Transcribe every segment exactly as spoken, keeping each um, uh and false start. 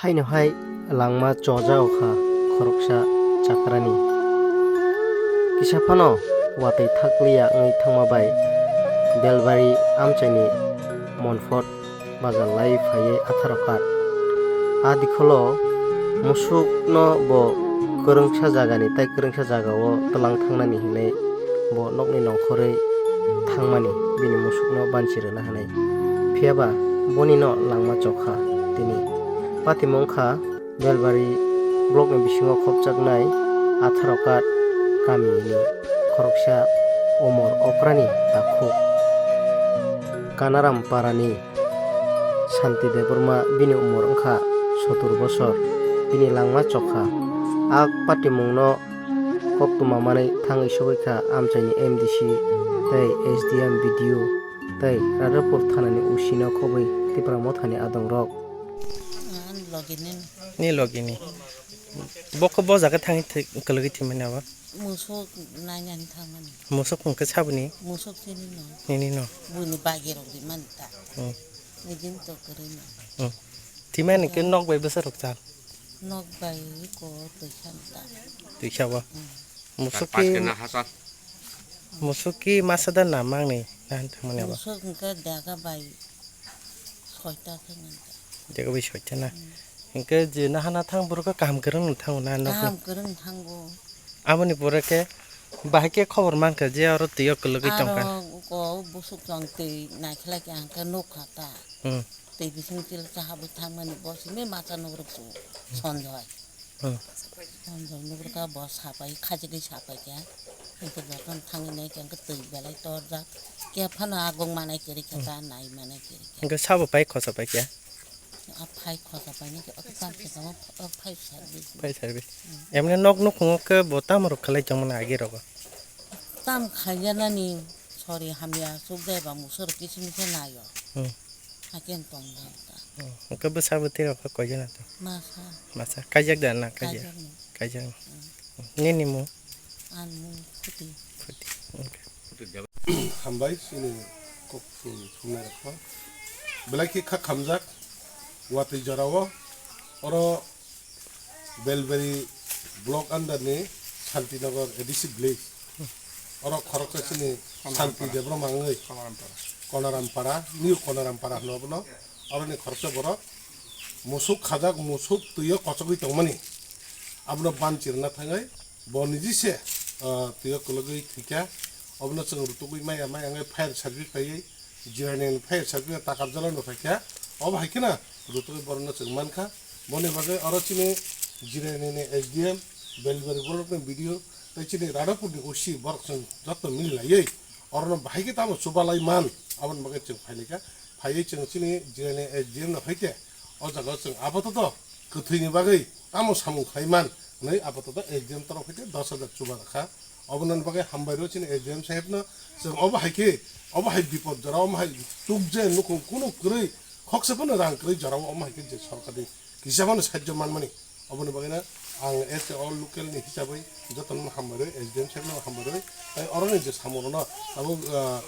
Haino hai langma choja okha khoroksa chakrani. Kisa phano watwi thakliya wngwi thangma bai Belbari amchaini Monfort bazar lai phaiwi atharo kat. A dikholo musukno bo kwrwngsa jagani tai kwrwngsa jagao twlang thangnani hinwi bo nokni nongkhorwi thangmani bini musukno banchi rwna hinwi. Phiyaba bonino langma chokha tini. Patimung kha Belbari blockni bisingo khopjaknai Atharokat kamini khoroksa Omor Okrani takhuk Kanaram Parani Santi Debbarma, bini umor wngkha sottur bosor, bini langma chokha. A patimungno koktwma manwi thangwi sogwi kha amchaini M D C tei S D M, B D O tei Radhapur thanani O C no khobwi Tipra Mothani adongrok. Ani logi ni. Ni logi ni. Bo khe bo jaga thangwi thwi-, kwlwgwi thwimani abo? Musuk nainani thangmani. Musuk hwnkhe saboni? Musuk chini no. Nini no? Buini bagirok rimani ta. Hmm. Nijin to kwrwi no. Hmm. Thwimani khe nok bai bwsarok chal? Nok bai ko twisa no ta. Twisa bo? Hmm. Musuk ki, musuk ki masa da na mangni na thangmani abo? Musuk hwnkhe dega bai soita khe man ta. Dega bai soita na. Hmm. Hwnkhe je nahana thang borok kaham kwrwng no thango na nok no? Kaham kwrwng thango. Aboni pore khe bahai khe khobor mankha je oro twi o kwlwgwi tongkha. Aro ko busuk chwng twi naikhlai khe ang khe nukha ta. Hmm. Twi bising chil cha habwi thangmani bo simi masa nugruk su Sonjoy. Hmm. Sonjoy nugruk bo sapai khajigwi sapai khe. Hwnkhe jotono thangwi nai khe hwnkhe twi belai torjak. Khe phano agong manai kwrwi khe ta nai manai kwrwi khe. Hwnkhe sabo pai khosa pai khe? A phai khosa painai khe, o tam se tamo, o phai service. Phai service. Emne nok nukhungo khe bo tamo rok khlai tongmani agi rogo? Tam khaiya nani sori hamya chukjai ba musoro kisu misa nayo. Hmm. Haken tong dal ta. Hmm. Hwnkhe bwsa bwtwi rok khe koijana to? Masa. Masa. Kaijak da na kaijak? Kaijak ni. Kaijak ni. Hmm. Nini mung? Ang mung Phuti. Phuti. Okay. Hambai chini kok thumnai rok. Belai khe kha khamjak watwi jorao oro Belbari block under ni Santinagar A D C village. Oro khoroksa chini Santi Debbarma wngwi Konorampara, New Konorampara hwno abono. Oroni khoroksa borok musuk khajak, musuk twi o kochogwi tongmani. Abono banchirna thangwi bo niji se, ah, twi o kwlwgwi thwikha. Obono chwng rutugwi maya maya wngwi fire service phaiwi, jirani fire service takar jala no phaikha. Obo hai kheno rutugwi borokno chwng mankha. Boni bagwi oro chini jirani ni S D M, Belbari block ni B D O, tei chini Radhapur ni O C borok chwng joto mili laiwi orono bahai khe tamo chubalai man, aboni bagwi chwng phailaikha. Phaiwi chwng chini jirani S D M no hai khe o jaga o chwng apatoto kwthwini bagwi tamo samung khlai man hwnwi apatoto S D M torof hai khe dos hajar chuba rwkha. Obononi bagwi hambai rw chini S D M sahebno, chwng obo hai khe, obo hai bipod jora, omo hai chukje nukhung kunu kwrwi, khoksa phano rang kwrwi jorao omo hai khe je sorkarni kisa phano sahajyo manmani. Oboni bagwino ang as a all local ni hisabwi jotono hambai rw, S D M sahebno hambai rw, tei oroni je samungrokno abo, ah,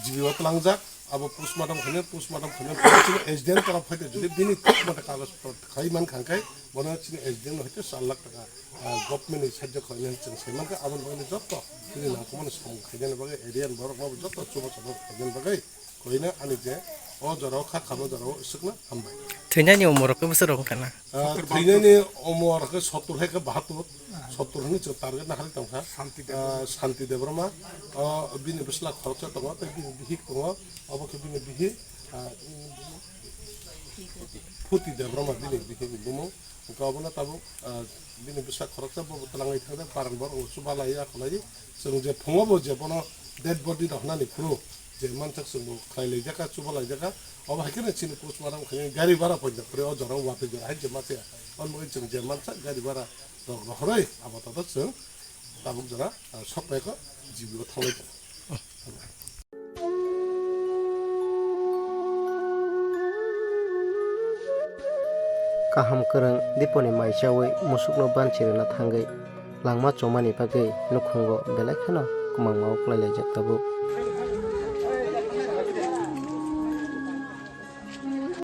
G B o twlangjak, abo postmortem khainai, postmortem khainai pore chini S D M torof hai khe jodi bini thik mate kagoj photo khai man kha khe, bono chini S D M no hai khe char lakh taka, ah, government ni sahajyo khlainai chwng sai man kha, aboni bagwi joto chini nangkukmani samung khainani bagwi area ni borok no joto chubachu khainani bagwi koino ani je o jorao kha khamo jorao swkna hambai. Thwinani umor khe bwswk rok wngkha na? Ah, thwinani umor khe sottur hai khe bahattur, sottur hwnwi chwng target nahari tongkha. Santi Debbarma. Ah, Santi Debbarma, ah, bini bwsla khoroksa tongo, tei bini bihik tongo, obo khe bini bihik, ah, Phuti Debbarma bini bihik ni bumung. Hwnkhe obono tabuk, ah, bini bwsa khoroksa bo twlangwi thangjak, parang borok chubalai ya khlai. Chwng je phungo bo je bono dead body rok hwnani phuru je mansak chwng bo khlai laijak kha, chuba laijak kha. Obo hai kheno chini postmortem khainai gari bara poito kwrwi o jora o watwi jora hai je ma se. Omo chwng je mansak gari bara rok rohorwi abo tato chwng tabuk jora, ah, sokpai kho G B o thanglai tongo. Kaham kwrwng Diponi mai chawi musukno banchi rwna thangwi langma chomani bagwi nukhungo belai kheno kwmangma o kwlai laijak tabuk.